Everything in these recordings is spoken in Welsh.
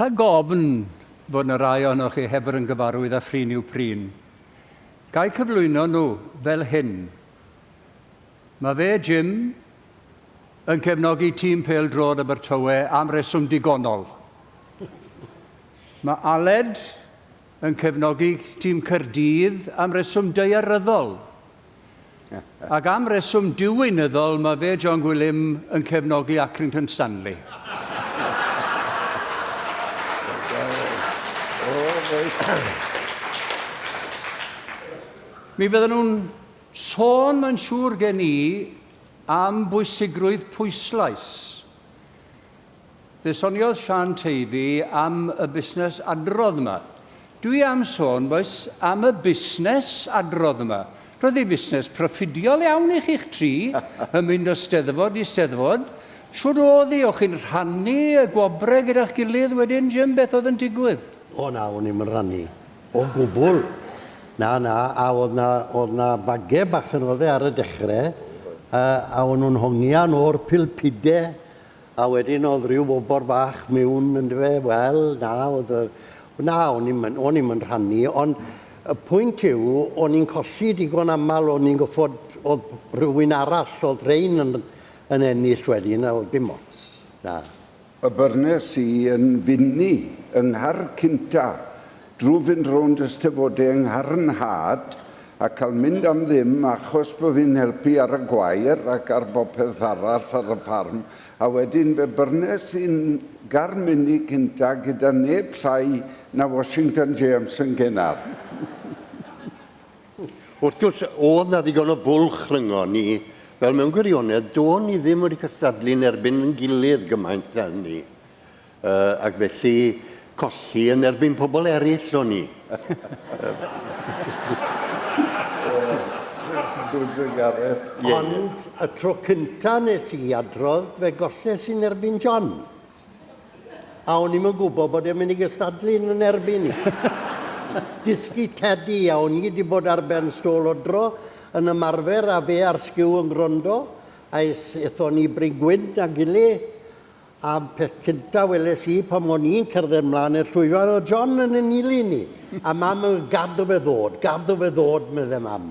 Rhag ofn fod 'na rai ohonoch chi heb fod yn gyfarwydd â phrin yw prin, ga i cyflwyno nhw fel hyn. Mae fe, Jim, yn cefnogi tîm pêl-droed Abertawe am reswm digonol. Mae Aled yn cefnogi tîm Caerdydd am reswm daearyddol. Ac am reswm diwinyddol, mae fe, John Gwilym, yn cefnogi Accrington Stanley. Mi fydden nhw'n sôn, mae'n siŵr gen i, am bwysigrwydd pwyslais. Fe soniodd Siân Teifi am y busnes adrodd yma. Dwi am sôn, bois, am y busnes adrodd yma. Roedd hi'n fusnes proffidiol iawn i chi'ch tri, yn mynd o steddfod i steddfod. Shwd oedd hi? O'ch chi'n rhannu y gwobrau gyda'ch gilydd wedyn, Jim? Beth oedd yn digwydd? O na, o'n i'm yn rhannu. O gwbl. Na, na, a oedd 'na, oedd 'na fage bach yn oedd e ar y dechrau, a o'n nhw'n hongian o'r pulpide A wedyn o'dd ryw wobor fach miwn yndyfe, wel, na, o'dd y... Na, o'n i'm yn, o'n i'm yn rhannu, ond y pwynt yw, o'n i'n colli digon aml, o'n i'n goffod, o'dd rhywun arall, o'dd rhein yn, yn ennill wedyn, a o'dd dim ots, na. Y byrnes i yn fyny yng nghar cynta, drw fynd rownd y stefode yng nghar 'nhad, a cael mynd am ddim achos bo fi'n helpu ar y gwair ac ar bopeth arall ar y ffarm, a wedyn fe byrnes i'n gar mini cynta gyda neb llai na Washington James yn Genarth. Wrth gwrs, o'dd 'na ddigon o fwlch rhyngon ni, fel mewn gwirionedd, do'n ni ddim wedi cystadlu'n erbyn yn gilydd gymaint â hynny. Ac felly colli yn erbyn pobl eraill o'n i. Ond y tro cynta nes i adrodd, fe golles i'n erbyn John. A o'n i'm yn gwybod bod e'n mynd i gystadlu yn erbyn i. Dysgu Teddy, a o'n i wedi bod ar ben stôl odro yn ymarfer a fe ar sgiw yn gwrando, a es, ethon ni Bryn Gwynt a'n gilydd, A'r peth cynta weles i pan o'n i'n cerdded mlaen i'r llwyfan oedd John yn yn nilyn i. A mam yn gadw fe ddod, gadw fe ddod, medde mam.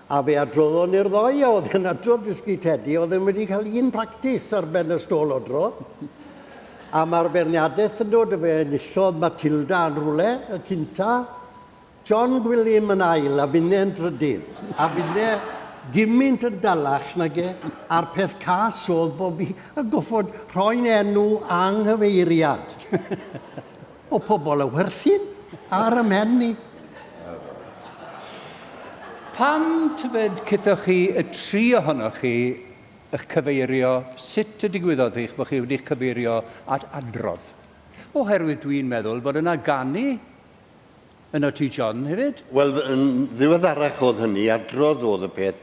A fe adroddon ni'r ddoi a oedd e'n adrodd Dysgu Tedi, oedd e'n wedi cael un practis ar ben y stôl odro. A mae'r feirniadaeth yn dod, fe enillodd Matilda yn rhywle, y cynta. John Gwilym yn ail a finne yn drydydd, a finne gymint yn dalach nag e, a'r peth cas o'dd bo fi yn goffod rhoi'n enw a nghyfeiriad. O pobol y werthin ar 'y mhen i. Pam tybed cythoch chi y tri ohonoch chi ych cyfeirio, sut y digwyddodd hi eich bod chi wedi'ch cyfeirio at adrodd? Oherwydd dwi'n meddwl fod yna ganu Yno ti John hefyd? Wel, yn ddiweddarach oedd hynny, adrodd oedd y peth.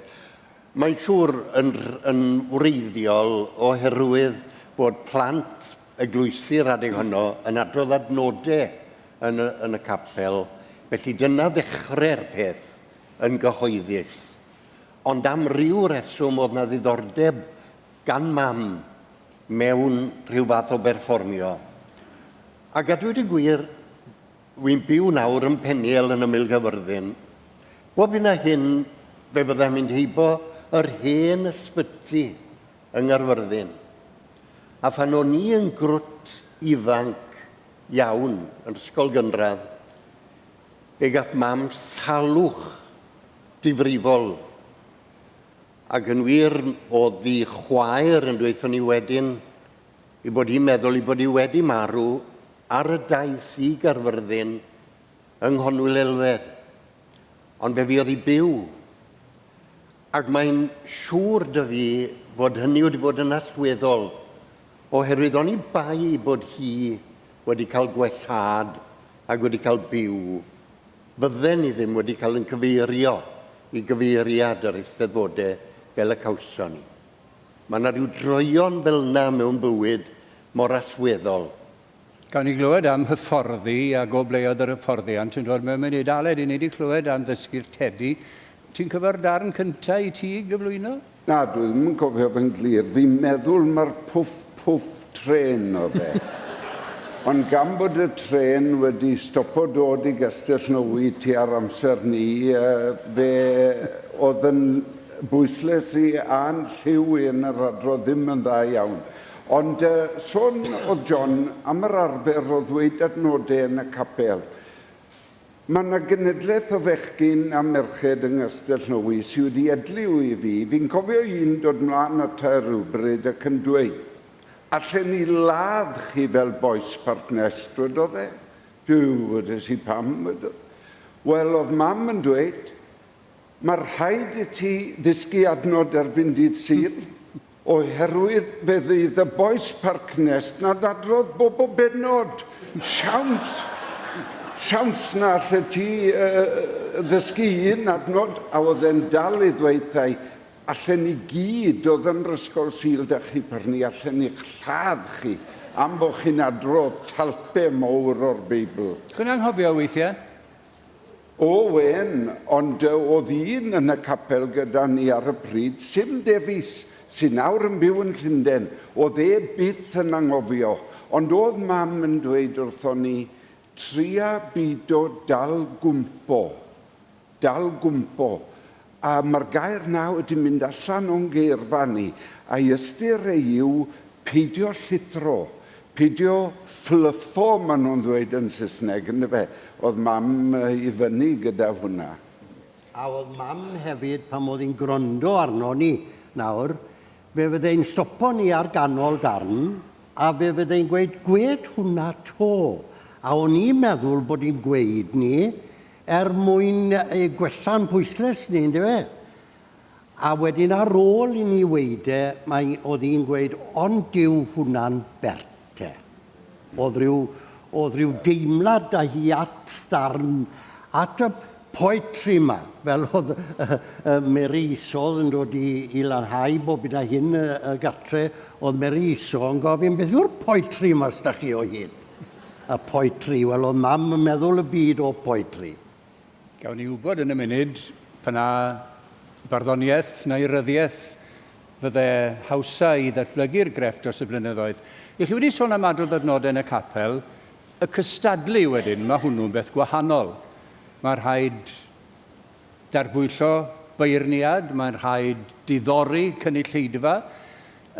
Mae'n siŵr yn, yn wreiddiol oherwydd bod plant eglwysi'r adeg honno yn adrodd adnodau yn y, yn y capel, felly dyna ddechrau'r peth yn gyhoeddus. Ond am ryw reswm oedd na ddiddordeb gan mam mewn rhyw fath o berfformio. Ac a dweud y gwir, Wi'n byw nawr yn Peniel yn ymyl Gaerfyrddin. Bob hyn a hyn fe fyddai'n mynd heibo yr hen ysbyty yng Nghaerfyrddin. A phan o'n i yn grwt ifanc iawn yn ysgol gynradd, fe gath mam salwch difrifol. Ac yn wir, o'dd ddi chwaer yn dweutho ni wedyn ei bod hi'n meddwl ei bod hi wedi marw ar y daith i Gaerfyrddin yng Nghonwyl Elfed. Ond fe fuodd hi byw. Ac mae'n siŵr 'da fi fod hynny wedi bod yn allweddol, oherwydd oni bai bod hi wedi cael gwellhad ac wedi cael byw, fydden ni ddim wedi cael yn cyfeirio i gyfeiriad yr Eisteddfodau fel y cawson ni. Mae 'na ryw droeon fel 'na mewn bywyd mor allweddol. Gawn ni glywed am hyfforddi ac o ble oedd yr hyfforddiant yn dod mewn munud. Aled, i ni 'di clywed am ddysgu'r tedi. Ti'n cofio'r darn cynta i ti gyflwyno? Na, dwi ddim yn cofio fe'n glir. Fi'n meddwl ma'r pwff pwff trên oedd e. Ond gan bod y trên wedi stopo dod i Gastell Nowy tua'r amser 'ny, fe oedd yn bwysles i a'n lliw i yn yr adrodd ddim yn dda iawn. Ond sôn oedd John am yr arfer o ddweud adnodau yn y capel. Mae 'na genedlaeth o fechgyn a merched yng Nghastell Nowy sy wedi edliw i fi. Fi'n cofio un dod mlaen ata i rywbryd ac yn dweud, 'Allen ni ladd chi fel bois Parc Nest', dwedodd e. Duw, wedes i, 'pam? wedodd. Wel, oedd mam yn dweud, 'Mae rhaid i ti ddysgu adnod erbyn dydd Sul. Oherwydd fe fydd y bois Parc Nest 'na'n adrodd bob o bennod. Siawns, siawns na allet ti ddysgu un adnod, a oedd e'n dal i ddweud 'thai, allen ni gyd oedd yn yr ysgol Sul 'da chi parni, allen ni'ch lladd chi am bo chi'n adrodd talpe mowr o'r Beibl. Chi'n anghofio weithiau? O, wen, ond o'dd un yn y capel gyda ni ar y pryd, Sim Davies, sy nawr yn byw yn Llundain, o'dd e byth yn anghofio, ond o'dd mam yn dweud wrthon ni, tria bido dal gwmpo, dal gwmpo, a ma'r gair 'na wedi mynd allan o'n geirfa ni, a'i ystyr e yw peidio llithro, Peidio fflyffo maen nhw'n ddweud yn Saesneg, yndyfe? Oedd mam i fyny gyda hwnna. A oedd mam hefyd, pan oedd hi'n gwrando arno ni nawr, fe fyddai'n stopo ni ar ganol darn, a fe fyddai'n gweud, gwed hwnna 'to. A o'n i'n meddwl bod hi'n gweud ni er mwyn gwella'n pwysles ni, yndyfe? A wedyn ar ôl i ni weud e, mae, oedd hi'n gweud, ond dyw hwnna'n bert te. Oedd rhyw, oedd rhyw deimlad da hi at ddarn, at y poetry ma, fel oedd Mary Isodd yn dod i, i lanhau bob un a hyn y, y gatre, oedd Mary Iso yn gofyn, beth yw'r poetry ma sda chi o hyd? Y poetry, wel oedd mam yn meddwl y byd o poetry. Gawn ni wybod yn y munud pa na barddoniaeth neu ryddiaeth fydde hawsa i ddatblygu'r grefft dros y blynyddoedd. I chi wedi sôn am adrodd adnodau yn y capel, y cystadlu wedyn, mae hwnnw'n beth gwahanol. Mae rhaid darbwyllo beirniad, mae'n rhaid diddori cynulleidfa.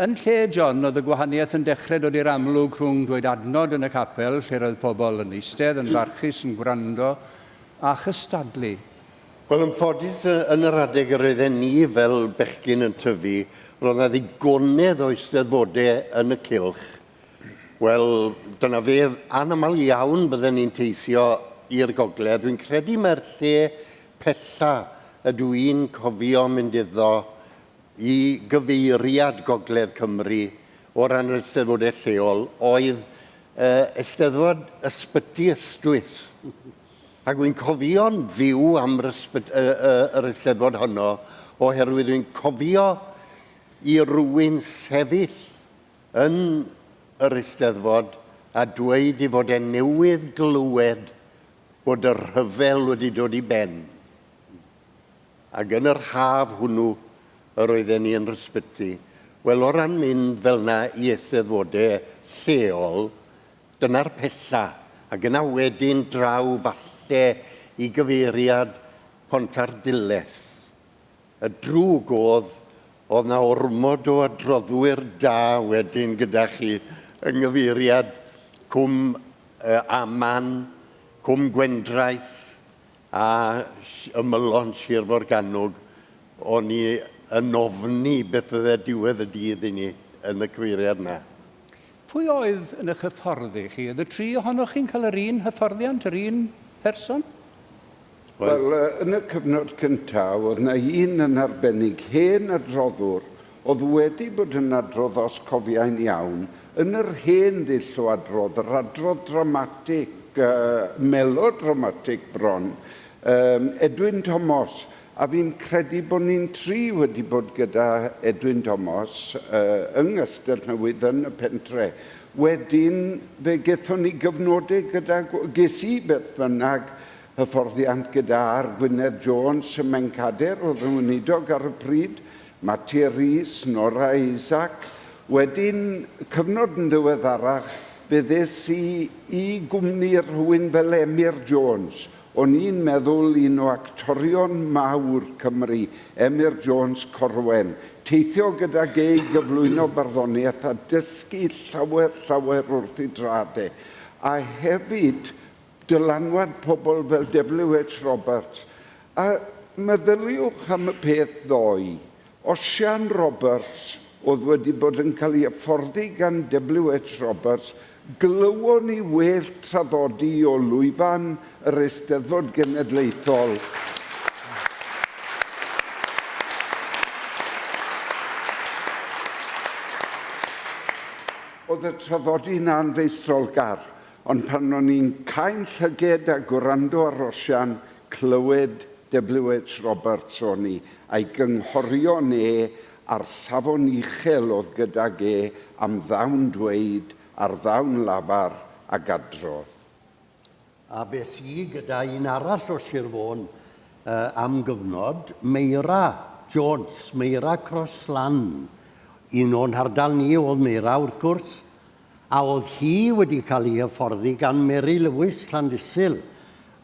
Yn lle John, oedd y gwahaniaeth yn dechrau dod i'r amlwg rhwng dweud adnod yn y capel, lle roedd pobl yn eistedd, yn barchus, yn gwrando, a chystadlu. Wel, yn ffodus, yn yr adeg yr oedden ni fel bechgyn yn tyfu, roedd 'na ddigonedd o eisteddfodau yn y cylch. Wel, dyna fe, anaml iawn bydden ni'n teithio i'r gogledd. Dwi'n credu mai'r lle pella ydw i'n cofio mynd iddo i gyfeiriad Gogledd Cymru o ran yr Eisteddfodau lleol oedd Eisteddfod Ysbyty Ystwyth. Ac wy'n cofio'n fyw am yr, ysbyt, yr Eisteddfod honno oherwydd wy'n cofio i rywun sefyll yn yr Eisteddfod a dweud ei fod e newydd glywed bod y rhyfel wedi dod i ben. Ac yn yr haf hwnnw yr oedden ni yn yr ysbyty. Wel, o ran mynd fel 'na i eisteddfodau lleol, dyna'r pella. Ac yna wedyn draw falle i gyfeiriad Pontarddulais. Y drwg oedd, oedd 'na ormod o adroddwyr da wedyn gyda chi yng nghyfeiriad Cwm Aman, Cwm Gwendraeth, A ymylon Sir Forgannwg, o'n i yn ofni beth fydde diwedd y dydd i ni yn y cyfeiriad 'na. Pwy oedd yn eich hyfforddi chi? Oedd y tri ohonoch chi'n cael yr un hyfforddiant, yr un person? Wel, yn y cyfnod cyntaf, oedd 'na un yn arbennig, hen adroddwr, oedd wedi bod yn adrodd, os cofiai'n iawn, yn yr hen ddull o adrodd, yr adrodd dramatig, melodramatig bron, Edwin Thomas, a fi'n credu bod ni'n tri wedi bod gyda Edwin Thomas yng Nghastell Newydd yn y pentre. Wedyn fe gethon ni gyfnodau gyda, ges i beth bynnag, hyfforddiant gyda R Gwynedd Jones ym Mhencader, oedd yn weinidog ar y pryd, Mattie Rees, Nora Isaac. Wedyn, cyfnod yn ddiweddarach, Fe ddes i i gwmni rhywun fel Emyr Jones. O'n i'n meddwl un o actorion mawr Cymru, Emyr Jones Corwen. Teithio gydag e i gyflwyno barddoniaeth a dysgu llawer, llawer wrth ei draed e. A hefyd dylanwad pobl fel WH Roberts. A meddyliwch am y peth ddoe, Osian Roberts oedd wedi bod yn cael ei hyfforddi gan WH Roberts, glywon ni well traddodi o lwyfan yr Eisteddfod Genedlaethol. Oedd y traddodi 'na'n feistrolgar. Ond pan o'n i'n cau'n llyged a gwrando ar Osian, clywed WH Roberts o'n i, a'i gynghorion e a'r safon uchel oedd gydag e am ddawn dweud a'r ddawn lafar ag adrodd. A fues i gyda un arall o Sir Fôn am gyfnod, Meira Jones, Meira Cross Lan. Un o'n hardal ni oedd Meira, wrth gwrs. A oedd hi wedi cael ei hyfforddi gan Mary Lewis, Llandysul,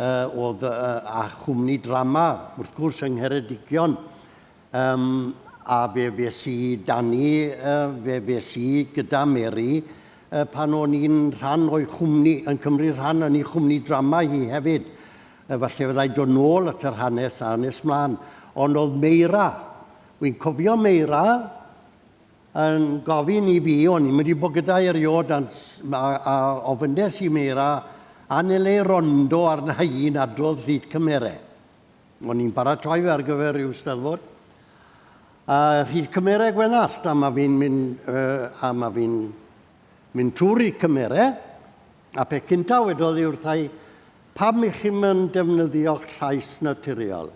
oedd a chwmni drama, wrth gwrs, yng Ngheredigion. Um, a fe fues i Dani, fe fues i gyda Mary pan o'n i'n rhan o'i chwmni, yn cymryd rhan yn ei chwmni drama hi hefyd. Falle fyddai dod nôl at yr hanes a nes mlaen. Ond oedd Meira, wy'n cofio Meira, yn gofyn i fi, o'n i'm wedi bod gyda hi erioed, a, a ofynnes i Meira, a nele rondo arna i'n adrodd rhyd cymere. O'n i'n paratoi fe ar gyfer rhyw steddfod. A rhyd cymere Gwenallt, a mae fi'n mynd, a mae fi'n mynd trwy rhyd cymere, a peth cynta wedodd hi wrtha i, pam i chi'm yn defnyddio'ch llais naturiol?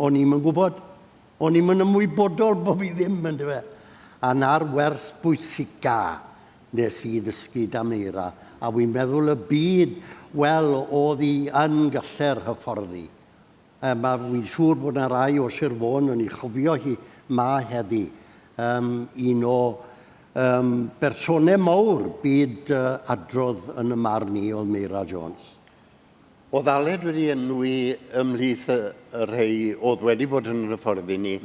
O'n i'm yn gwybod. O'n i'm yn ymwybodol bod fi ddim, yndyfe. A 'na'r wers bwysica nes i ddysgu 'da Meira, a wi'n meddwl y byd, wel, o'dd hi yn gallu'r hyfforddi. Yym, a wi'n siŵr bod 'na rai o Sir Fôn yn ei chofio hi 'ma heddi. Yym, un o yym bersone mawr byd adrodd yn 'y marn i o'dd Meira Jones. Oedd Aled wedi enwi ymhlith y rhei oedd wedi bod yn hyfforddi ni,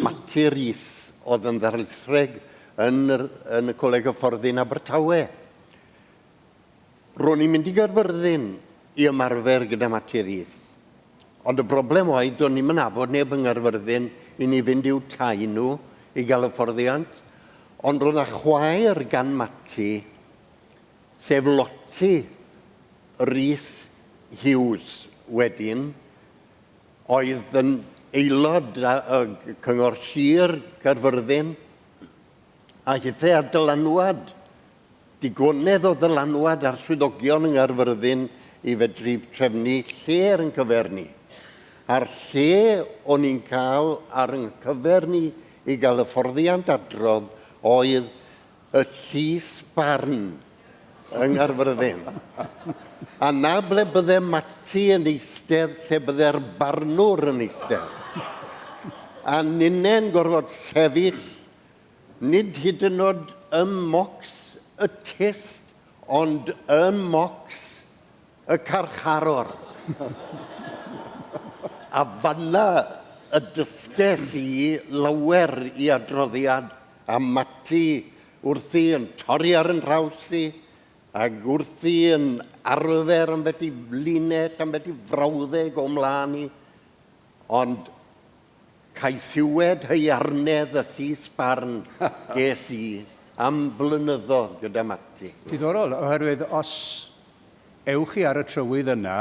Mati Rees oedd yn ddarlithreg yn, yr, yn y Coleg Hyfforddi yn Abertawe. Ro'n i'n mynd i Gaerfyrddin i ymarfer gyda Mati Rees. Ond y broblem oedd, do'n i'm yn nabod neb yng Nghaerfyrddin i ni fynd i'w tai nhw i gael hyfforddiant. Ond roedd 'na chwaer gan Mati, sef Loti Rhys Hughes wedyn, oedd yn aelod y Cyngor Sir Caerfyrddin, a hithe ar dylanwad, digonedd o ddylanwad ar swyddogion yng Nghaerfyrddin i fedru trefnu lle ar yn cyfer ni. A'r lle o'n i'n cael ar yn cyfer ni i gael hyfforddiant adrodd oedd y llys barn yng Nghaerfyrddin. A 'na ble bydde Mati yn eistedd lle bydde'r barnwr yn eistedd. A ninne'n gorfod sefyll, nid hyd yn oed ym mocs y tyst, ond ym mocs y carcharor. A fan'na y dysges i lawer i adroddiad a Mati wrthi yn torri ar 'y nhraws i, ac wrthi yn arfer ambell i linell, ambell i frawddeg o 'mlaen i, ond caethiwed haearnedd y llys barn ges i am flynyddodd gyda Mati. Diddorol, oherwydd os Ewch chi ar y trywydd yna,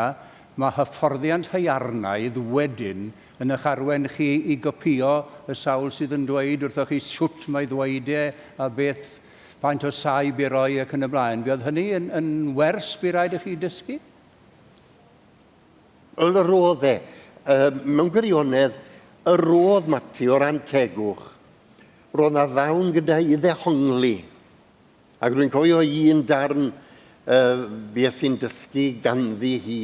mae hyfforddiant haearnaidd wedyn yn eich arwain chi i gopïo y sawl sydd yn dweud wrthoch chi shwt mae ddweud e a beth, faint o saib i roi ac yn y blaen. Fuodd hynny yn, yn wers bu raid i chi dysgu? Wel, yr oedd e. Mewn gwirionedd, yr oedd Mati o ran tegwch. Roedd 'na ddawn gyda i ddehongli. Ac rwy'n cofio un darn uh, fues i'n dysgu ganddi hi,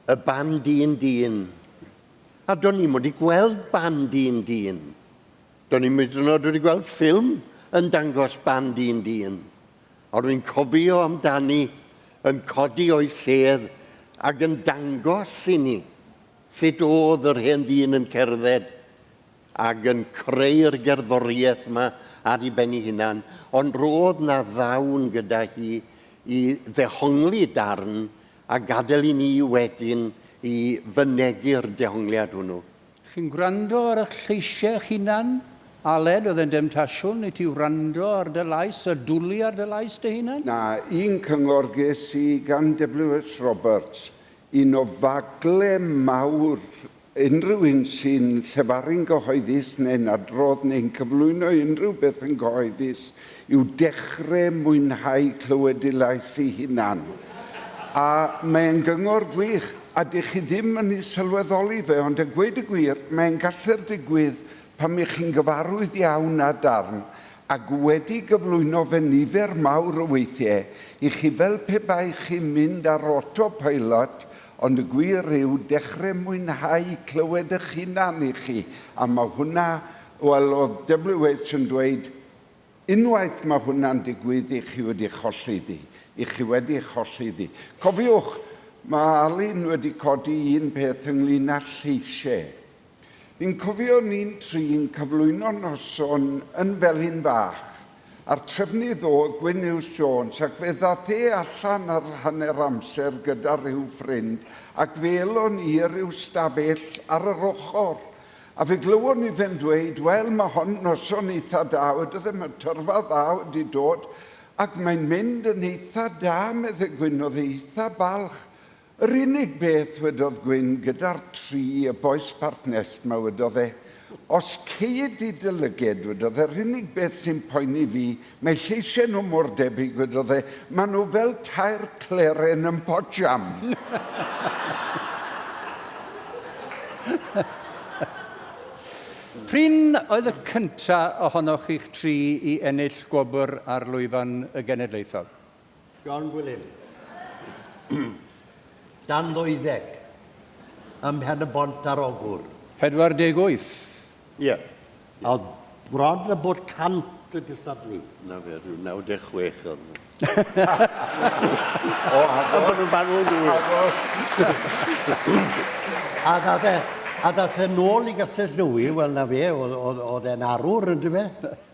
y band un dyn. A do'n i'm wedi gweld band un dyn. Do'n i'm hyd yn oed wedi gweld ffilm yn dangos band un dyn. Ond rwy'n cofio amdani yn codi o'i sedd ac yn dangos i ni sut oedd yr hen ddyn yn cerdded ac yn creu'r gerddoriaeth yma ar ei ben ei hunan, ond roedd 'na ddawn gyda hi i ddehongli darn a gadael i ni wedyn i fynegi'r dehongliad hwnnw. Chi'n gwrando ar eich lleisiau eich hunan? Aled, oedd e'n demtasiwn i ti wrando ar dy lais a dwlu ar dy lais dy hunan? Na, un cyngor ges i gan WH Roberts, un o fagle mawr unrhyw un sy'n llefaru'n gyhoeddus neu'n adrodd neu'n cyflwyno unrhyw beth yn gyhoeddus yw dechre mwynhau clywed ei lais ei hunan. A mae'n gyngor gwych, a dych chi ddim yn ei sylweddoli fe, ond a gweud y gwir, mae'n gallu'r digwydd pan y'ch chi'n gyfarwydd iawn â darn ac wedi gyflwyno fe nifer mawr o weithiau i chi fel pe bai chi'n mynd ar autopilot, ond y gwir yw dechre mwynhau clywed eich hunan i chi, a ma' hwnna, wel oedd WH yn dweud, unwaith ma' hwnna'n digwydd i chi wedi cholli ddi, i chi wedi cholli ddi. Cofiwch, ma' Alun wedi codi un peth ynglyn â lleisiau. Fi'n cofio ni'n tri'n cyflwyno noson yn Felin Fach, a'r trefnydd o'dd Gwyn Hughes Jones, ac fe ddath e allan ar hanner amser gyda rhyw ffrind, ac fe elon ni i ryw stafell ar yr ochr, a fe glywon ni fe'n dweud, wel, ma' hon noson eitha da, wedodd e, ma' tyrfa dda wedi dod, ac mae'n mynd yn eitha da, medde Gwyn, o'dd e eitha balch. Yr unig beth, wedodd Gwyn, gyda'r tri, y bois Part Nest 'ma, wedodd e, os cei di dy lyged, wedodd e, yr unig beth sy'n poeni fi, mae lleisiau nhw mor debyg, wedodd e, maen nhw fel tair cleren yn pojam. P'run oedd y cynta' ohonoch chi'ch tri i ennill gwobr ar lwyfan y Genedlaethol? John Gwilym. Dan ddeuddeg. Ym Mhen-y-bont ar Ogwr. 48. Ie. A oedd bron a bod 100 yn cystadlu. Na fe, rhyw 96 oedd nhw. O, a bod nhw'n farw'n hwyr. A ddath e, a ddath e nôl i Gastell Newy, wel na fe, oedd e'n arwr, yn dyfe?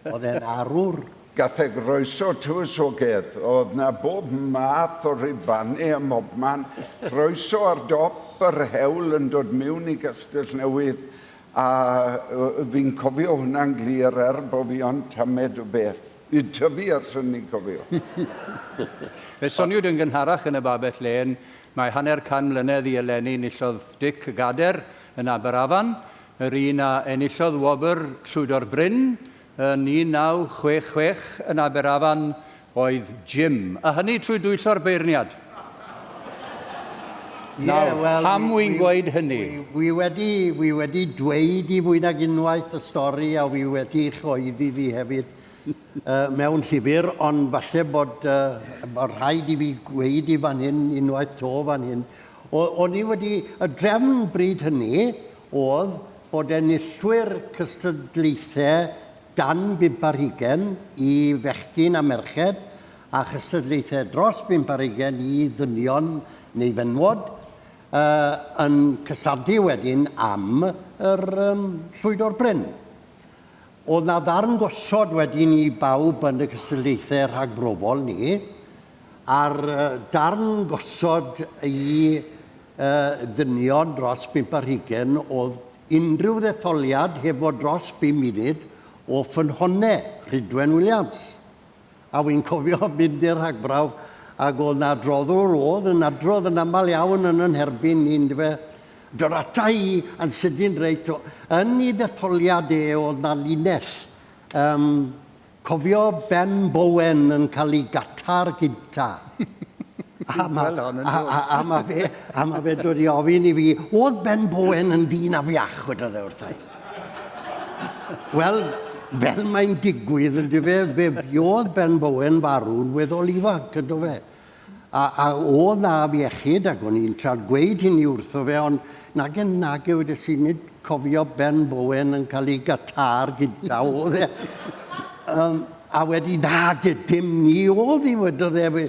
Oedd e'n arwr. Gath e groeso tywysogedd, o'dd 'na bob math o ribane ym mhobman, croeso ar dop yr hewl yn dod miwn i Gastell Newydd, a fi'n cofio hwnna'n glir er bo fi ond tamed o beth. Fi'n tyfu ers hynny cofio. Fe soniwyd yn gynharach yn y babell lên mai hanner can mlynedd i eleni nillodd Dic y Gader yn Aberafan, yr un a enillodd wobr Llwyddo'r Bryn Yn 1966 yn Aberafan oedd Jim, a hynny trwy dwyllo'r beirniad. Nawr, pam wy'n gweud hynny? Wi wedi, wi wedi dweud i fwy nag unwaith y stori a wi wedi chyhoeddi fi hefyd uh, mewn llyfr, ond falle bod, uh, bod rhaid i fi gweud i fan hyn unwaith to fan hyn. O, o'n i wedi, y drefn bryd hynny oedd bod enillwyr cystadlaethau dan bump ar hugain i fechgyn a merched a chystadlaethau dros bump ar hugain i ddynion neu fenywod yn cystadlu wedyn am yr Llwyd o'r Bryn. Oedd 'na ddarn gosod wedyn i bawb yn y cystadlaethau rhagbrofol ni, a'r darn gosod i ddynion dros bump ar hugain oedd unrhyw ddetholiad heb fod dros bum munud o ffynhonnau Rhydwen Williams. A wi'n cofio mynd i'r rhagbrawf ac oedd 'na adroddwr oedd yn adrodd yn aml iawn yn 'yn nherbyn i yndyfe. Dod ata i yn sydyn reit, yn ei ddetholiad e oedd 'na linell yym Cofio Ben Bowen yn cael ei gatar gynta. A ma, a, a, a, ma fe, a ma fe dod i ofyn i fi, oedd Ben Bowen yn ddyn afiach, wedodd e wrtha i. Wel, fel mae'n digwydd, yn dyfe, fe fuodd Ben Bowen farw'n weddol ifanc, ynddo fe. A, a oedd 'na afiechyd, ac o'n i'n trial gweud hynny wrtho fe, ond nage, nage, wedes i, nid cofio Ben Bowen yn cael ei gatar gynta oedd e. Um, A wedi, na, dim ni oedd hi, wedodd e,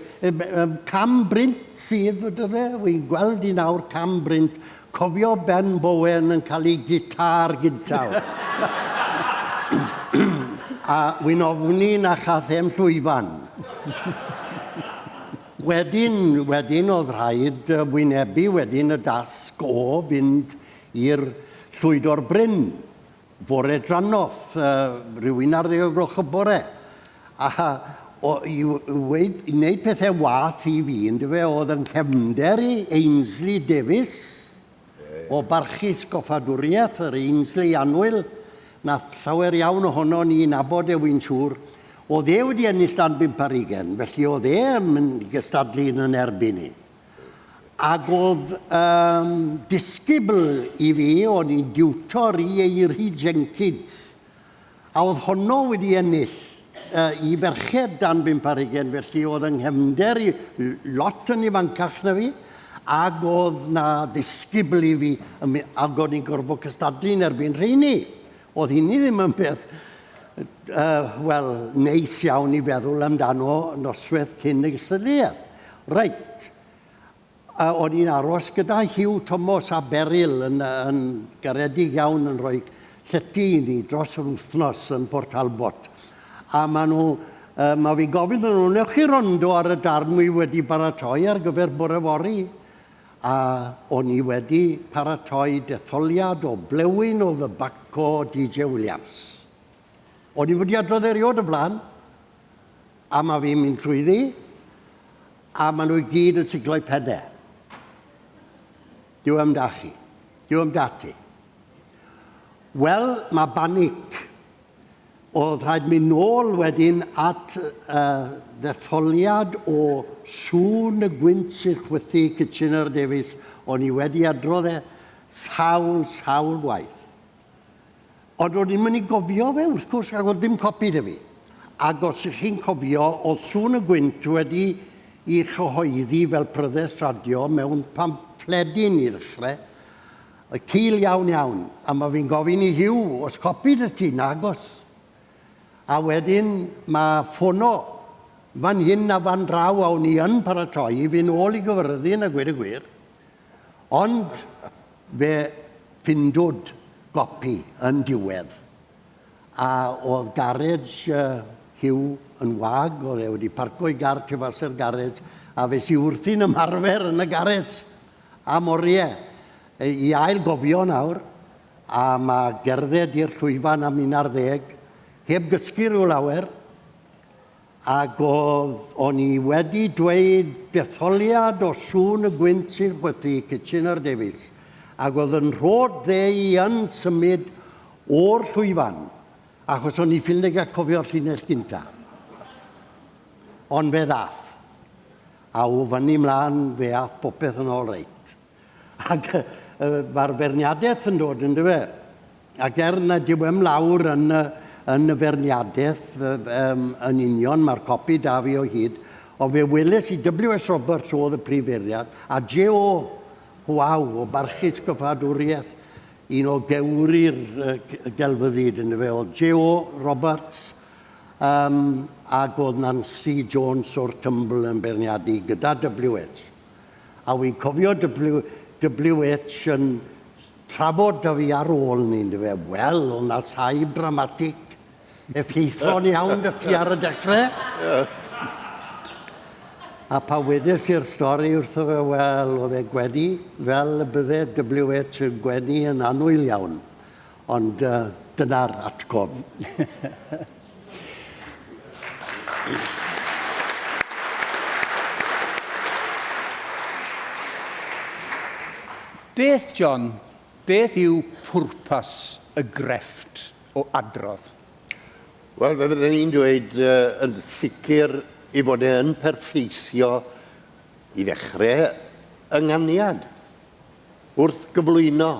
Cam Brint sydd, wedodd e, wy'n gweld i nawr Cam Brint, cofio Ben Bowen yn cael ei gitar gyntaf. A wy'n ofni na chath e'm llwyfan. Wedyn, wedyn oedd rhaid wynebu wedyn y dasg o fynd i'r Llwyd o'r Bryn fore drannoth, rhyw 11 o gloch y bore. A o, i, weud, i wneud pethau wath i fi, yndyfe, oedd yng nghefnder i Ainsley Davies, o barchus goffadwriaeth, yr Ainsley annwyl, nath llawer iawn ohono ni nabod e, wy'n siŵr. Oedd e wedi ennill dan 25, felly oedd e yn mynd i gystadlu yn yn erbyn i. Ac oedd um, disgybl i fi, o'n i'n diwtor i Eiry Jenkins, a oedd honno wedi ennill uh, i ferched dan 25, felly oedd yng nghefnder i lot yn ifancach na fi, ac oedd na ddisgybl i fi, ac o'n i'n gorfod cystadlu yn erbyn rheini. Oedd hynny ddim yn beth, uh, wel, neis iawn i feddwl amdano noswaith cyn y gystadleuaeth. Reit, a o'n i'n aros gyda Hugh Thomas a Beryl yn, yn garedig iawn yn rhoi llety i ni dros yr wythnos yn Port Talbot. A maen nhw, uh, mae fi'n gofyn iddyn nhw, newch chi rondo ar y darn wi wedi baratoi ar gyfer bore fory? A o'n i wedi paratoi detholiad o blewyn o ddybaco DJ Williams. O'n i wedi adrodd erioed o blaen, a mae fi'n mynd trwyddi, a maen nhw i gyd yn siglo'u pennau. Dyw e'm da chi. Dyw e'm da ti. Wel, mae banic. Oedd rhaid mynd nôl wedyn at uh, ddetholiad o sŵn y gwynt sy'n chwythu Kitchener Davies. O'n i wedi adrodd e sawl, sawl gwaith. Ond o'n i'm yn ei gofio fe, wrth gwrs, ac oedd dim copi 'da fi. Ac os ych chi'n cofio, oedd Sŵn y Gwynt wedi i chyhoeddi fel pryddest radio mewn pamffledyn i ddechrau, y cul iawn iawn, a mae fi'n gofyn i Huw, os copi 'da ti? Nagos. A wedyn mae ffono fan hyn a fan draw, a o'n i yn paratoi i fynd ôl i Gyfyrddin a gweud y gwir. Ond fe ffindwd gopi yn diwedd. A oedd garej Hugh yn wag, oedd e wedi parco'i gar tu fas i'r garej, a fes i wrthi'n ymarfer yn y garej am oriau i ail gofio nawr, a mae gerdded i'r llwyfan am 11, heb gysgu rhyw lawer, Ac o'dd, o'n i wedi dweud detholiad o sŵn y gwynt sy'n chwythu Kitchener Davies, ac o'dd yn rhod dde i yn symud o'r llwyfan, achos o'n i ffili gael cofio'r llinell gynta. Ond fe ddath. A o fyny mlaen fe ath popeth yn ôl reit. Ac uh, mae'r feirniadaeth yn dod, yn dyfe? Ac er nad yw e'm lawr yn y, yn y feirniadaeth um, yn union, mae'r copi da fi o hyd, ond fe weles i W.S. Roberts oedd y prif feirniad, a J.O. Waw, o barchus gyffadwriaeth, un o gewri'r uh, gelfyddyd yn fe, oedd J.O. Roberts, um, ac oedd Nancy Jones o'r Tymbl yn beirniadu gyda W.H. A wi'n cofio WH yn trafod 'da fi ar ôl 'ny yndyfe, wel, o'dd 'na saib dramatig effeithlon iawn 'da ti ar y dechre. A pa wedes i'r stori wrtho fe, wel, o'dd e gwenu fel y bydde WH yn gwenu yn annwyl iawn. Ond uh, dyna'r atgof. Beth, John, beth yw pwrpas y grefft o adrodd? Wel, fe fydden i'n dweud uh, yn sicr ei fod e yn perffeithio i ddechrau ynganiad wrth gyflwyno.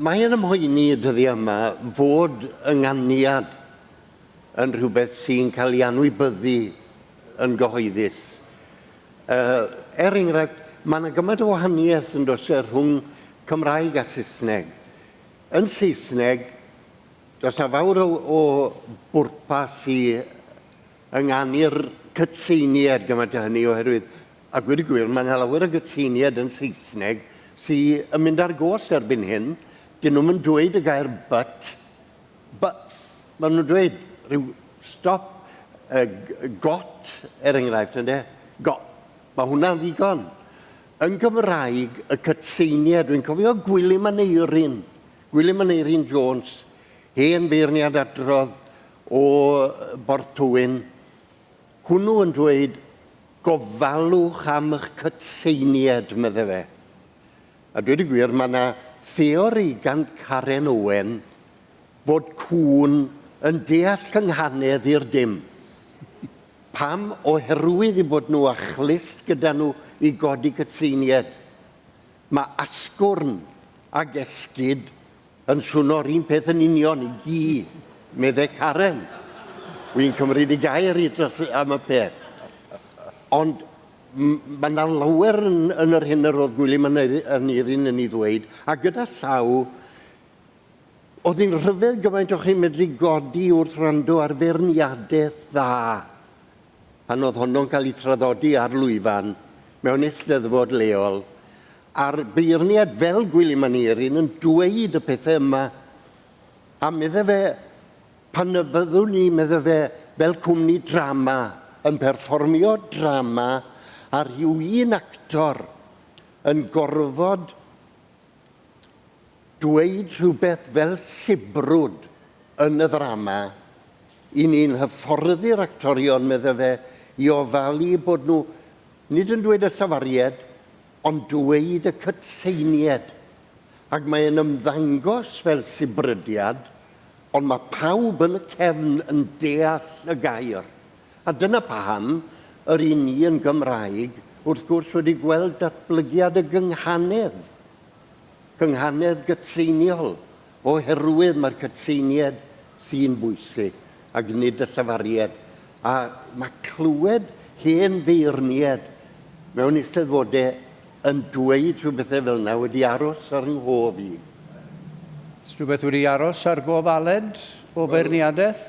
Mae yn ymhoeni y dyddiau yma fod ynganiad yn rhywbeth sy'n cael ei anwybyddu yn gyhoeddus. Uh, er enghraifft, mae yna gymaint o wahaniaeth yn does e rhwng Cymraeg a Saesneg. Yn Saesneg, Does 'na fawr o, o bwrpas i ynganu'r cytseiniad gymaint â hynny oherwydd, a gweud y gwir, mae yna lawer o gytseiniad yn Saesneg sy yn mynd ar goll erbyn hyn. Dyn nhw'm yn dweud y gair but, but, maen nhw'n dweud rhyw stop, uh, got, er enghraifft, ynde? Got. Mae hwnna'n ddigon. Yn Gymraeg, y cytseiniad, dwi'n cofio Gwilym Aneurin, Gwilym Aneurin Jones, hen feirniad adrodd o Borth Tywyn, hwnnw yn dweud, gofalwch am eich cytseiniad, medde fe. A dweud y gwir, mae yna theori gan Karen Owen fod cŵn yn deall cynghanedd i'r dim. Pam? Oherwydd eu bod nhw â chlust gyda nhw i godi cytseiniad. Mae asgwrn ag esgid yn swno'r un peth yn union i gi, medde Karen. Wi'n cymryd ei gair i dros am y peth. Ond mae yna lawer yn, yn yr hyn yr oedd Gwilym Aneurin yn ei ddweud, a gyda llaw, Oedd hi'n rhyfedd gymaint o'ch chi'n medru godi wrth wrando ar feirniadaeth dda pan oedd honno'n cael ei thraddodi ar lwyfan mewn eisteddfod leol, a'r beirniad fel Gwilym Aneurin yn dweud y pethau yma. A medde fe, pan y fyddwn ni, medde fe, fel cwmni drama, yn perfformio drama a rhyw un actor yn gorfod dweud rhywbeth fel sibrwd yn y ddrama, i ni'n hyfforddi'r actorion, medde fe, i ofalu bod nhw nid yn dweud y llafariad, ond dweud y cytseiniad. Ac mae'n ymddangos fel sibrydiad, ond mae pawb yn y cefn yn deall y gair. A dyna paham yr 'yn ni yn Gymraeg, wrth gwrs, wedi gweld datblygiad y gynghanedd, cynghanedd gytseiniol, oherwydd mae'r cytseiniad sy'n bwysig ac nid y llafariad. A mae clywed hen feirniad mewn eisteddfodau yn dweud rhyw bethau fel yna wedi aros ar 'nghof i. Oes rhywbeth wedi aros ar gof Aled o feirniadaeth?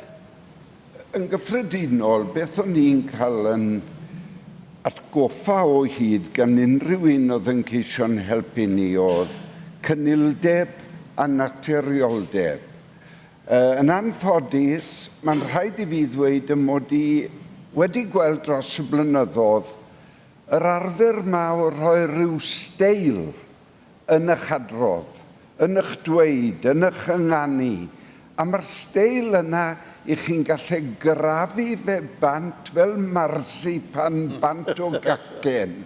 Yn gyffredinol, beth o'n i'n cael yn atgoffa o hyd gan unrhyw un oedd yn ceisio'n helpu ni oedd cynildeb a naturioldeb. Yn anffodus, mae'n rhaid i fi ddweud y mod i wedi gweld dros y blynyddoedd yr arfer 'ma o rhoi rhyw steil yn ych adrodd, yn ych dweud, yn ych ynganu, a ma'r steil yna i chi'n gallu grafu fe bant fel marsipan bant o gacen,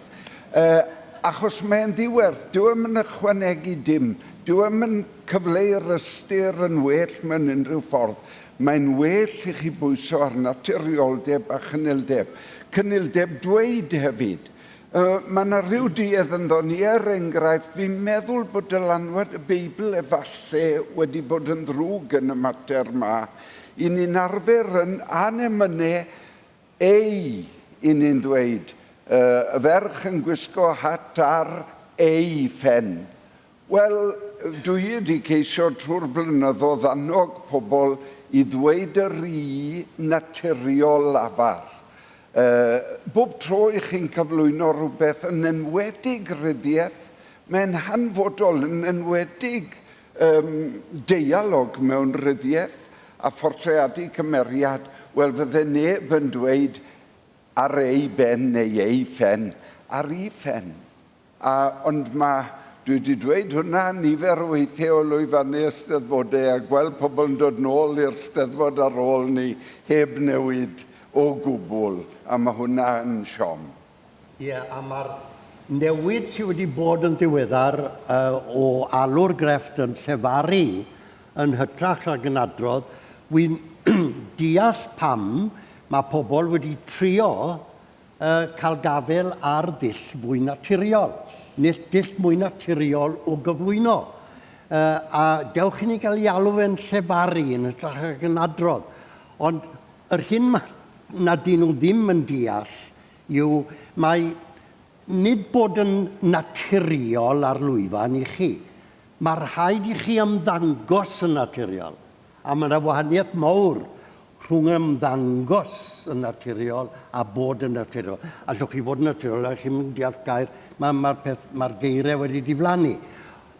yy achos mae'n ddiwerth, dyw e'm yn ychwanegu dim, dyw e'm yn cyfleu'r ystyr yn well mewn unrhyw ffordd, mae'n well i chi bwyso ar naturioldeb a chynildeb. Cynildeb dweud hefyd. Mae 'na rhyw duedd ynddo ni, er enghraifft, fi'n meddwl bod dylanwad y Beibl efalle wedi bod yn ddrwg yn y mater 'ma. I ni'n arfer yn anemyne ei, i ni'n ddweud, y ferch yn gwisgo hat ar ei phen. Wel, dw i wedi ceisio trwy'r blynyddoedd annog pobl i ddweud yr i naturiol lafar. Bob tro i chi'n cyflwyno rhywbeth, yn enwedig rhyddiaith, mae'n hanfodol, yn enwedig um, deialog mewn rhyddiaith a phortreadu cymeriad, wel fydde neb yn dweud ar ei ben neu ei phen, ar ei phen. A, ond ma', dwi wedi dweud hwnna nifer o weithiau o lwyfannu Eisteddfodau a gweld pobl yn dod nôl i'r Steddfod ar ôl 'ny heb newid o gwbl, a ma' hwnna yn siom. Ie, a ma'r newid sy wedi bod yn ddiweddar o alw'r grefft yn llefaru yn hytrach nag yn adrodd, wi'n deall pam ma' pobl wedi trio cael gafael ar ddull fwy naturiol, neu dull mwy naturiol o gyflwyno. A dewch i ni gael ei alw fe'n llefaru yn hytrach nag yn adrodd. Ond yr hyn ma, nad dyn nhw ddim yn deall yw mai nid bod yn naturiol ar lwyfan i chi. Mae rhaid i chi ymddangos yn naturiol. A mae yna wahaniaeth mawr rhwng ymddangos yn naturiol a bod yn naturiol. Allwch chi fod yn naturiol a chi'm yn deall gair, mae'r ma peth, mae'r geiriau wedi diflannu.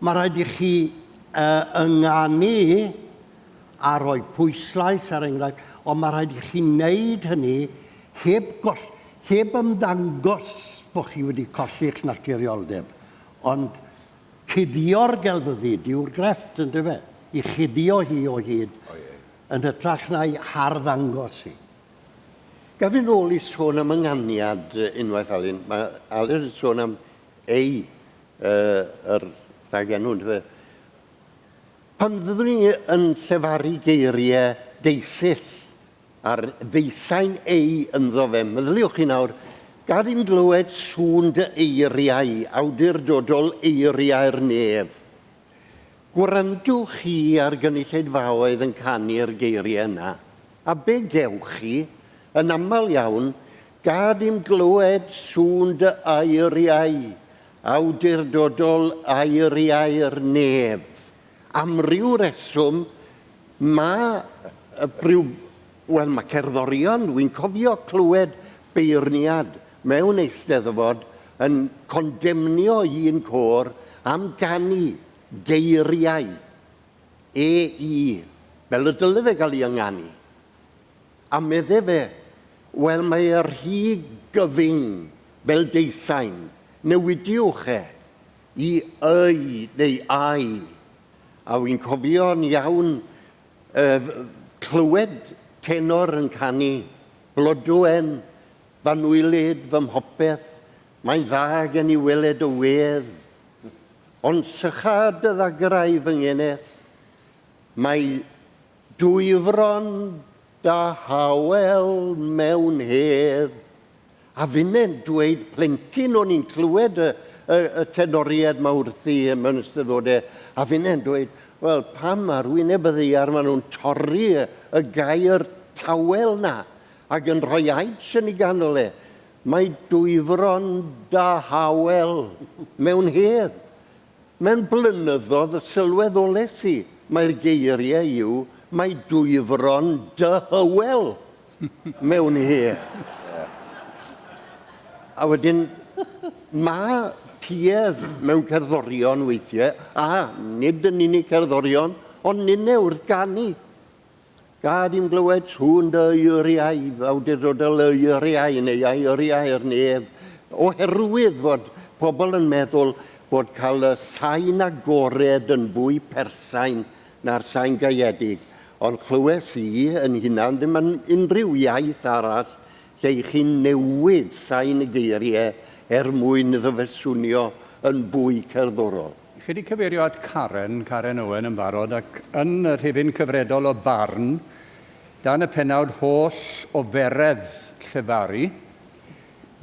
Mae rhaid i chi uh, ynganu a rhoi pwyslais ar enghraifft, ond mae rhaid i chi wneud hynny heb, goll, heb ymddangos bod chi wedi colli'ch naturioldeb. Ond cuddio'r gelfyddyd yw'r grefft, yn dyfe? I chuddio hi o hyd, yn hytrach na'i harddangos hi. Gaf fi nôl i sôn am ynganiad unwaith, Alun? Mae Alun yn sôn am ei, uh, yr rhagenw, yn dyfe? Pan fyddwn ni yn llefaru geiriau deisyll a'r ddeusain ei ynddo fe, meddyliwch chi nawr, gad i'm glywed sŵn dy eiriau, awdurdodol eiriau'r nef. Gwrandwch chi ar gynulleidfaoedd yn canu'r geiriau yna, a be gewch chi? Yn aml iawn, gad i'm glywed sŵn dy eiriau, awdurdodol eiriau'r nef. Am ryw reswm, mae rhyw... Wel, mae cerddorion, wi'n cofio clywed beirniad mewn eisteddfod yn condemnio un côr am ganu geiriau EI, fel y dyle fe gael ei ynganu. A medde fe, Wel, mae e rhy gyfyng fel deusain, newidiwch e i y neu ai. A wi'n cofio'n iawn uh, clywed tenor yn canu, Blodwen, f'anwylyd, fy mhopeth, mae'n dda gen i weled y wedd. Ond sycha dy ddagrau fy ngeneth, mae dwyfron da hawel mewn hedd. A finne'n dweud plentyn o'n i'n clywed y, y, y tenoriaid ma wrthi mewn eisteddfodau, a finne'n dweud, wel, pam ar wyneb y ddaear maen nhw'n torri y, y gair tawel na ac yn rhoi aits yn ei ganol e? Mae dwyfron da hawel mewn hedd. Mewn blynyddodd y sylweddoles i mai'r geiriau yw 'Mae dwyfron dy Hywel mewn hedd'. A wedyn, mae tuedd mewn cerddorion weithiau, a nid yn unig cerddorion, ond ninne wrth ganu, Gad i'm glywed sŵn dy eiriau, awdurdodol eiriau neu eiriau'r nef, oherwydd fod pobl yn meddwl bod cael y sain agored yn fwy persain na'r sain gaeedig. Ond chlywes i yn hunan ddim yn unrhyw iaith arall lle i chi'n newid sain y geiriau er mwyn iddo fe swnio yn fwy cerddorol. Chi 'di cyfeirio at Karen, Karen Owen yn barod, ac yn y rhifyn cyfredol o Barn, dan y pennawd Holl Oferedd Llefaru,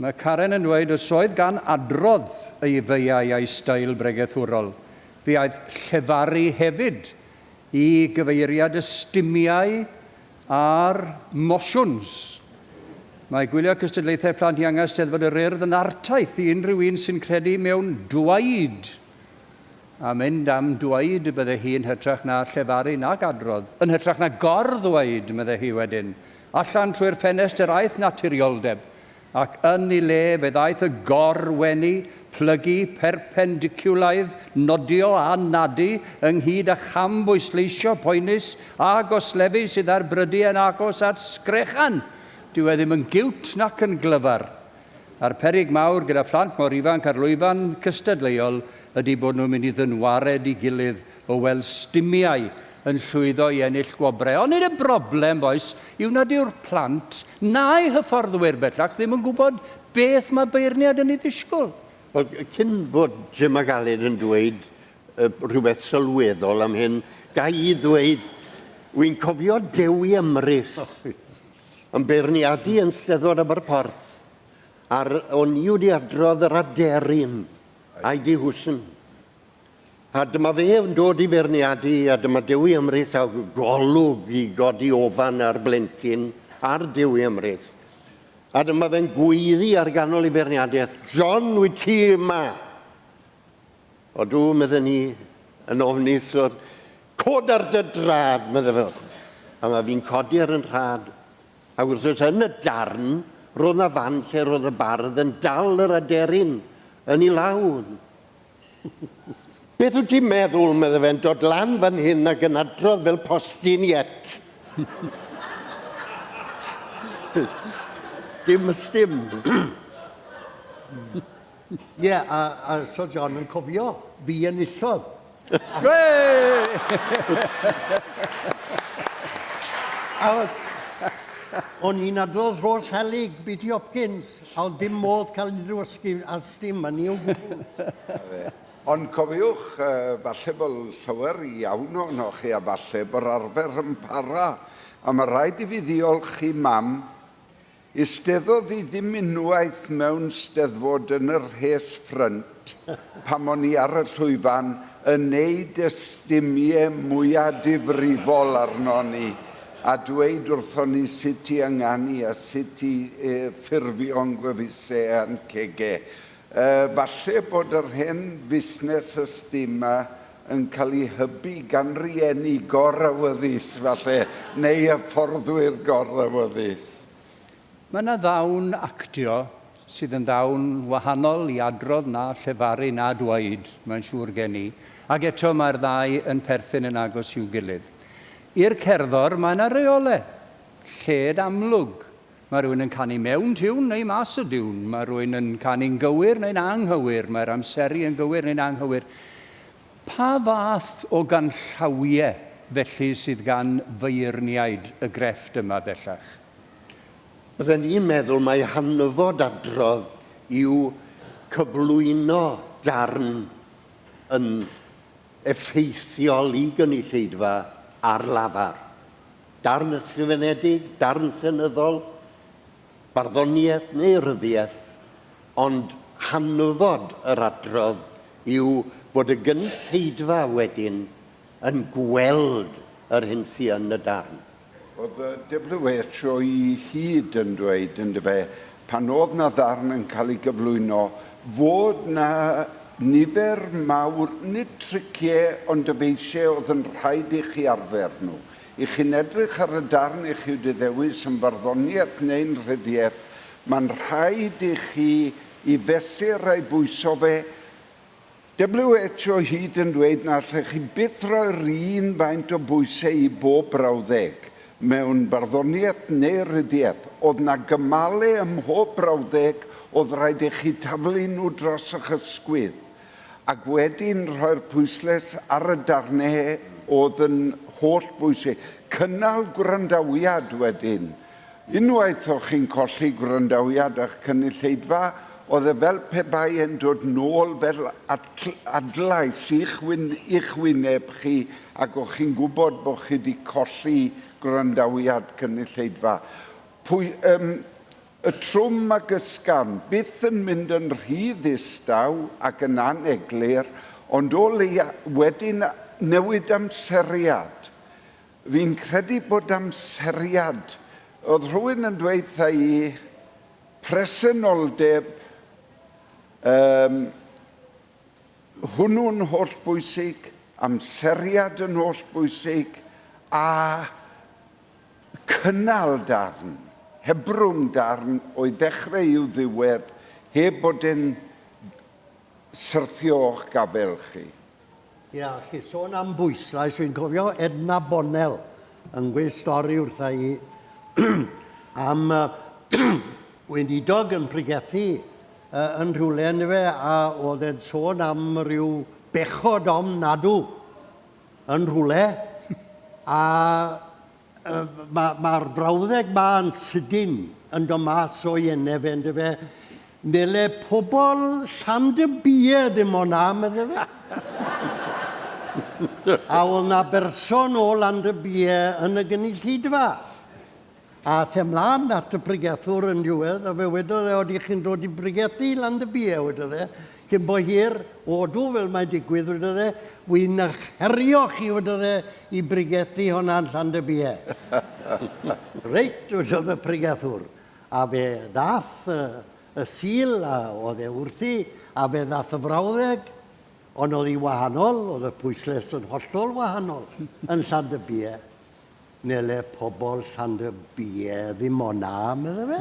mae Karen yn dweud os oedd gan adrodd ei feiau a'i steil bregethwrol, fe aeth llefaru hefyd i gyfeiriad y stumiau a'r mosiwns. Mae gwylio cystadlaethau plant ianga Steddfod yr Urdd yn artaith i unrhyw un sy'n credu mewn dwaid. A mynd am dwaid y bydde hi yn hytrach na llefaru nag adrodd, yn hytrach na gor-ddweud, medde hi wedyn. Allan trwy'r ffenest yr aeth naturioldeb. Ac yn ei le fe ddaeth y gor-wenu, plygu, perpendiciwlaidd, nodio a nadu, ynghyd â cham-bwysleisio poenus a goslefu sydd ar brydiau yn agos at sgrechan. Dyw e ddim yn giwt nac yn glyfar. A'r peryg mawr gyda phlant mor ifanc ar lwyfan cystadleuol ydy bod nhw'n mynd i ddynwared i gilydd o weld stumiau yn llwyddo i ennill gwobrau. Ond nid y broblem, bois, yw nad yw'r plant na'u hyfforddwyr bellach ddim yn gwybod beth mae beirniad yn ei ddisgwyl. Wel, cyn bod Jim ac Aled yn dweud rhywbeth sylweddol am hyn, ga i ddweud, wi'n cofio Dewi Emrys yn beirniadu yn Steddfod Aberporth, a'r o'n i wedi adrodd yr aderyn, I.D. Hwsyn. A dyma fe yn dod i feirniadu, a dyma Dewi Emrys a golwg i godi ofan ar blentyn, ar Dewi Emrys. A dyma fe'n gweiddi ar ganol ei feirniadaeth, John, wyt ti yma? Odw, medden ni, yn ofnus o'r... Cod ar dy drad, medde fe. A mae fi'n codi ar yn rhad. Ac wrth gwrs, yn y darn, roedd na fan lle roedd y bardd yn dal yr aderyn yn ei law. Beth wyt ti'n meddwl, medde fe'n dod lan fan hyn ac yn adrodd fel postyn iet. Dim ystum. Ie, yeah, a, a so John yn cofio, fi enillodd. A oedd, o'n i'n adrodd Rhos Helig, B.T. Hopkins, a oedd dim modd cael unrhyw ysgif a stim yn ni o gwbl. Ond cofiwch, falle bod llawer iawn ohonoch chi a falle bod arfer yn para, a mae rhaid i fi ddiolch i mam Eisteddodd hi ddim unwaith mewn steddfod yn y rhes ffrynt pan o'n i ar y llwyfan yn neud y stumie mwya difrifol arnon ni a dweud wrthon ni sut i ynganu a sut i ffurfio'n gwefuse a'n cege. Falle bod yr hen fusnes y stum 'ma yn cael ei hybu gan rieni gor-awyddus, falle, neu hyfforddwyr gor-awyddus. Mae yna ddawn actio sydd yn ddawn wahanol i adrodd na llefaru na dweud, mae'n siŵr gen i, ac eto mae'r ddau yn perthyn yn agos i'w gilydd. I'r cerddor mae yna reolau, lled amlwg. Mae rhywun yn canu mewn tiwn neu mas o diwn, mae rhywun yn canu'n gywir neu'n anghywir, mae'r amseru yn gywir neu'n anghywir. Pa fath o ganllawiau felly sydd gan feirniaid y grefft yma bellach? Bydden i'n meddwl mai hanfod adrodd yw cyflwyno darn yn effeithiol i gynulleidfa ar lafar. Darn ysgrifenedig, darn llenyddol, barddoniaeth neu ryddiaeth, ond hanfod yr adrodd yw fod y gynulleidfa wedyn yn gweld yr hyn sy yn y darn. Oedd y WHO i hyd yn dweud, yndyfe, pan oedd 'na ddarn yn cael ei gyflwyno, fod 'na nifer mawr, nid triciau, ond dyfeisiau oedd yn rhaid i chi arfer nhw. I chi'n edrych ar y darn i chi wedi ddewis yn farddoniaeth neu'n rhyddiaeth, mae'n rhaid i chi i fesur a'i bwyso fe WHO hyd yn dweud na allech chi byth roi'r un faint o bwysau i bob brawddeg, mewn barddoniaeth neu ryddiaeth. Oedd 'na gymale ym mhob brawddeg, oedd rhaid i chi taflu nhw dros eich ysgwydd, ac wedyn rhoi'r pwysles ar y darnau oedd yn holl bwysig. Cynnal gwrandawiad wedyn. Unwaith o'ch chi'n colli gwrandawiad a'ch cynulleidfa, oedd e fel pe bai e'n dod nôl fel adlais i'ch, wyn, i'ch wyneb chi ac o'ch chi'n gwybod bod chi wedi colli gwrandawiad cynulleidfa. Pwy, um, y trwm ac ysgafn, byth yn mynd yn rhy ddistaw ac yn aneglur, ond o leia wedyn newid amseriad. Fi'n credu bod amseriad. Oedd rhywun yn dweud 'tha i, presenoldeb, yym, hwnnw'n hollbwysig, amseriad yn hollbwysig, a cynnal darn, hebrwng darn o'i ddechrau i'w ddiwedd, heb bod e'n syrthio o'ch gafael chi. Ia, chi sôn am bwyslais, fi'n cofio Edna Bonnell yn gweud stori wrtha i am weinidog yn pregethu yn rhywle yndyfe, a oedd e'n sôn am ryw bechod ofnadw yn rhywle, a Mae'r ma brawddeg ma yn sydyn yn dod mas o'i enau fe, yndyfe. Nele pobl Llandybie ddim o na, medde fe. A oedd na berson o Landybie yn y gynulleidfa. A ath e mlaen at y pregethwr yn diwedd, a fe wedodd e, odych chi'n dod i bregethu i Landybie, wedodd e. Cyn bo hir, odw, fel mae'n digwydd, wedodd e, wi'n eich herio chi, wedodd e, i bregethu honna yn Llandybie. Reit, wedodd y pregethwr. A fe ddath y, y Sul, a oedd e wrthi, a fe ddath y frawddeg. Ond oedd hi wahanol, oedd y pwysles yn hollol wahanol yn Llandybie. Nele pobl Llandybie ddim o na, medde fe.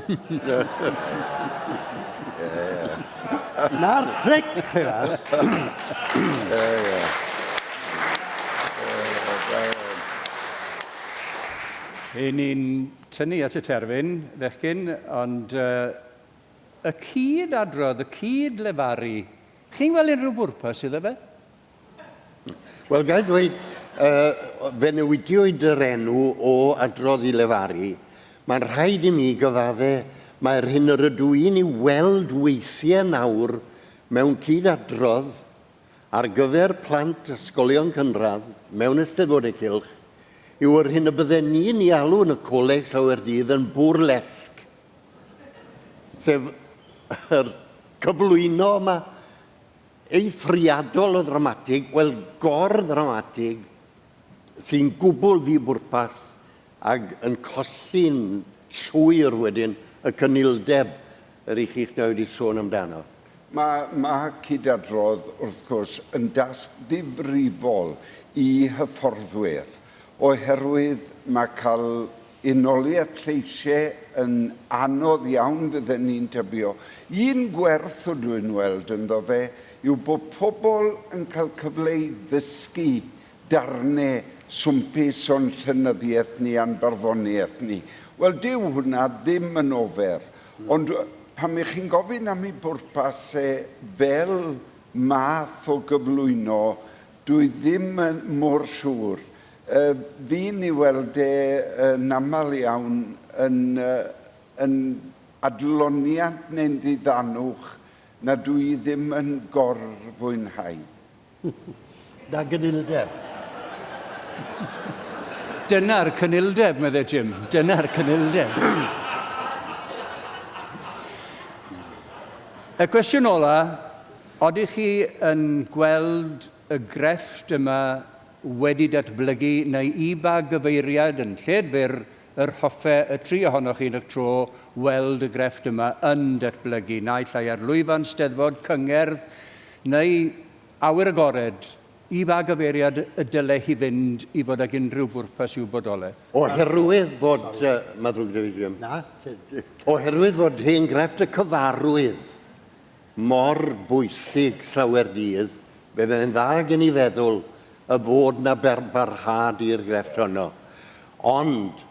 Na'r tric, chi weld. Y'n ni'n tynnu at y terfyn, fechgyn, ond uh, y cyd adrodd, y cyd lefaru, chi'n gweld unrhyw bwrpas iddo fe? Wel, gael dweud, uh, fe newidiwyd yr enw o adrodd i lefaru. Mae'n rhaid i mi gyfadde, mae'r hyn yr ydw i'n ei weld weithiau nawr mewn cyd-adrodd ar gyfer plant ysgolion cynradd mewn Eisteddfodau Cylch yw yr hyn y bydden ni'n ei alw yn y coleg slawer dydd yn bwrlesg, sef yr cyflwyno yma eithriadol o ddramatig, wel gor-ddramatig, sy'n gwbl ddi-bwrpas ac yn colli'n llwyr wedyn y cynildeb yr 'ych chi'ch dau wedi sôn amdano. Mae, mae cyd-adrodd, wrth gwrs, yn dasg ddifrifol i hyfforddwyr, oherwydd mae cael unoliaeth lleisiau yn anodd iawn fydden ni'n tybio. Un gwerth ydw i'n weld ynddo fe yw bod pobl yn cael cyfle i ddysgu darnau swmpus o'n llenyddiaeth ni a'n barddoniaeth ni. Wel, dyw hwnna ddim yn ofer. Ond pan 'ych chi'n gofyn am ei bwrpas e fel math o gyflwyno, dwi ddim yn mor siŵr. Fi'n ei weld e yn aml iawn yn, yn adloniant neu'n ddiddanwch na dwi ddim yn gor-fwynhau. Na gynildeb. Dyna'r cynildeb, medde Jim. Dyna'r cynildeb. Y cwestiwn ola, odych chi yn gweld y grefft yma wedi datblygu neu i ba gyfeiriad yn lled fyr yr hoffe y tri ohonoch chi yn eich tro weld y grefft yma yn datblygu, naill ai ar lwyfan Steddfod, cyngerdd, neu awyr agored, i ba gyfeiriad y dyle hi fynd i fod ag unrhyw bwrpas i'w bodolaeth? Oherwydd fod... Mae'n ddrwg 'da fi, Jim. Na. Oherwydd fod hen grefft y cyfarwydd mor bwysig slawer dydd, fe fydde'n dda gen i feddwl y fod 'na barhad i'r grefft honno. Ond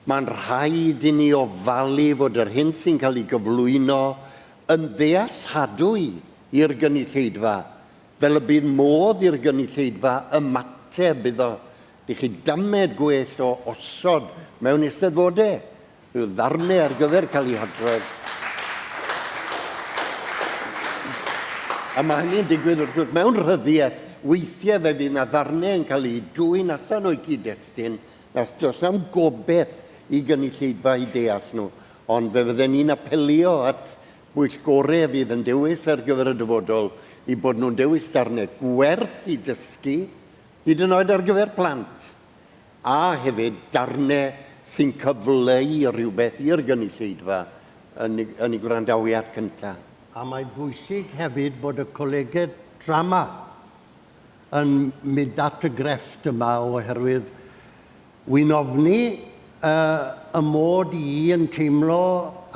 mae'n rhaid i ni ofalu fod yr hyn sy'n cael ei gyflwyno yn ddealladwy i'r gynulleidfa, fel y bydd modd i'r gynulleidfa ymateb iddo. Dych chi damed gwell o osod mewn eisteddfodau. Rhyw ddarnau ar gyfer cael eu hadrodd. A mae hynny'n digwydd wrth gwrs mewn rhyddiaeth. Weithiau fe fydd 'na ddarnau yn cael eu dwyn allan o'u cyd-destun, nas does na'm gobaith i gynulleidfa eu deall nhw. Ond fe fydden ni'n apelio at bwyllgorau fydd yn dewis ar gyfer y dyfodol i bod nhw'n dewis darnau gwerth i dysgu, hyd yn oed ar gyfer plant. A hefyd darnau sy'n cyfleu rhywbeth i'r gynulleidfa yn yn eu gwrandawiad cyntaf. A mae'n bwysig hefyd bod y colegau drama yn mynd at y grefft yma oherwydd wi'n ofni y mod i yn teimlo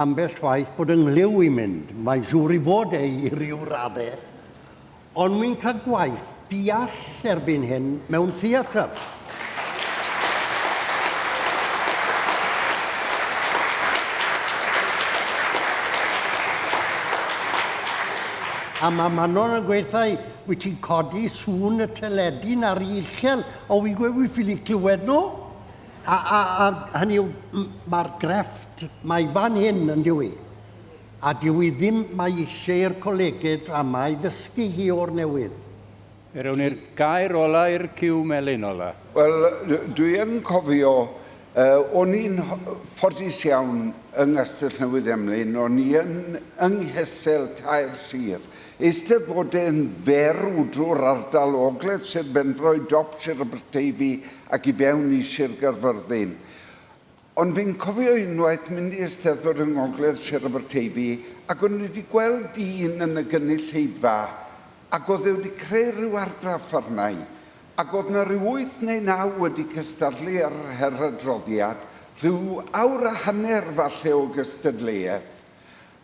ambell waith bod 'y nghlyw i'n mynd. Mae'n siŵr i fod e i ryw raddau. Ond wi'n cael gwaith deall erbyn hyn mewn theatr. A mae Manon yn gweud wrtha i, wyt ti'n codi sŵn y teledu 'na rhy uchel, ond wi'n gweud, wi ffili clywed nhw. A, a, a hynny yw, mae'r grefft, mae fan hyn yn dyw i. A dyw hi ddim, mae eisiau i'r colegau drama i ddysgu hi o'r newydd. Fe rown ni'r gair ola i'r cyw melyn ola. Wel, dwi yn cofio, o'n i'n ffodus iawn yng Nghastell Newydd Emlyn, o'n i yn yng Nghesel tair sir. Eisteddfodau yn ferw drwy'r ardal o ogledd Sir Benfro i dop Sir Aberteifi ac i fewn i Sir Gaerfyrddin. Ond fi'n cofio unwaith mynd i Eisteddfod yng Ngogledd Sir Aberteifi ac o'n i wedi gweld dyn yn y gynulleidfa Ac oedd e wedi creu rhyw argraff arna i. Ac oedd 'na ryw wyth neu naw wedi cystadlu ar yr her adroddiad, rhyw awr a hanner falle o gystadleuaeth.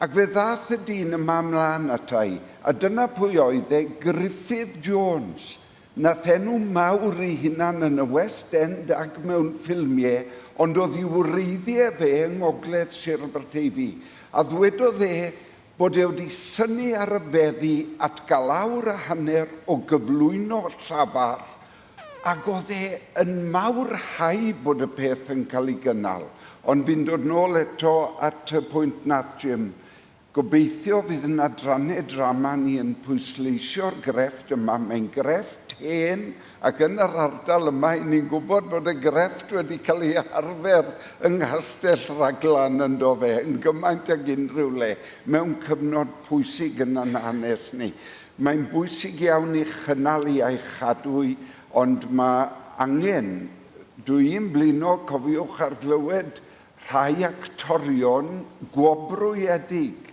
Ac fe ddaeth y dyn yma mlaen ata i, a dyna pwy oedd e, Gruffydd Jones. Nath enw mawr ei hunan yn y West End ac mewn ffilmie, ond oedd i wreiddie fe yng ngogledd Sir Aberteifi. A ddwedodd e bod e wedi synnu ar y feddi at gael awr a hanner o gyflwyno llafar, ac oedd e yn mawrhau bod y peth yn cael ei gynnal. Ond fi'n dod nôl eto at y pwynt nath Jim. Gobeithio fydd yn adrannau drama ni yn pwysleisio'r grefft yma. Mae'n grefft hen ac yn yr ardal yma i ni'n gwybod bod y grefft wedi cael ei harfer yng Nghastell Raglan yn do fe, yn gymaint ag unrhyw le, mewn cyfnod pwysig yn yn hanes ni. Mae'n bwysig iawn i chynnal i a'i chadw i, ond mae angen, dw i'n blino, cofiwch ar glywed Rhai actorion gwobrwyedig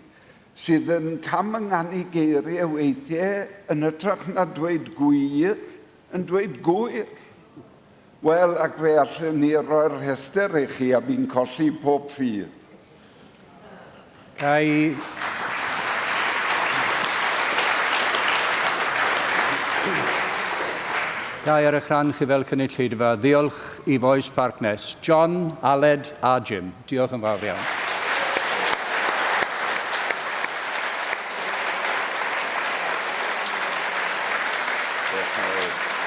sydd yn cam-ynganu geiriau weithiau yn hytrach na dweud gwir, yn dweud gwyr. Wel, ac fe allen ni roi'r rhestr i chi a fi'n colli pob ffydd. Ga i... Ga i ar eich rhan chi fel cynulleidfa ddiolch i Fois Parc Nest, John, Aled a Jim. Diolch yn fawr iawn. Diolch yn fawr.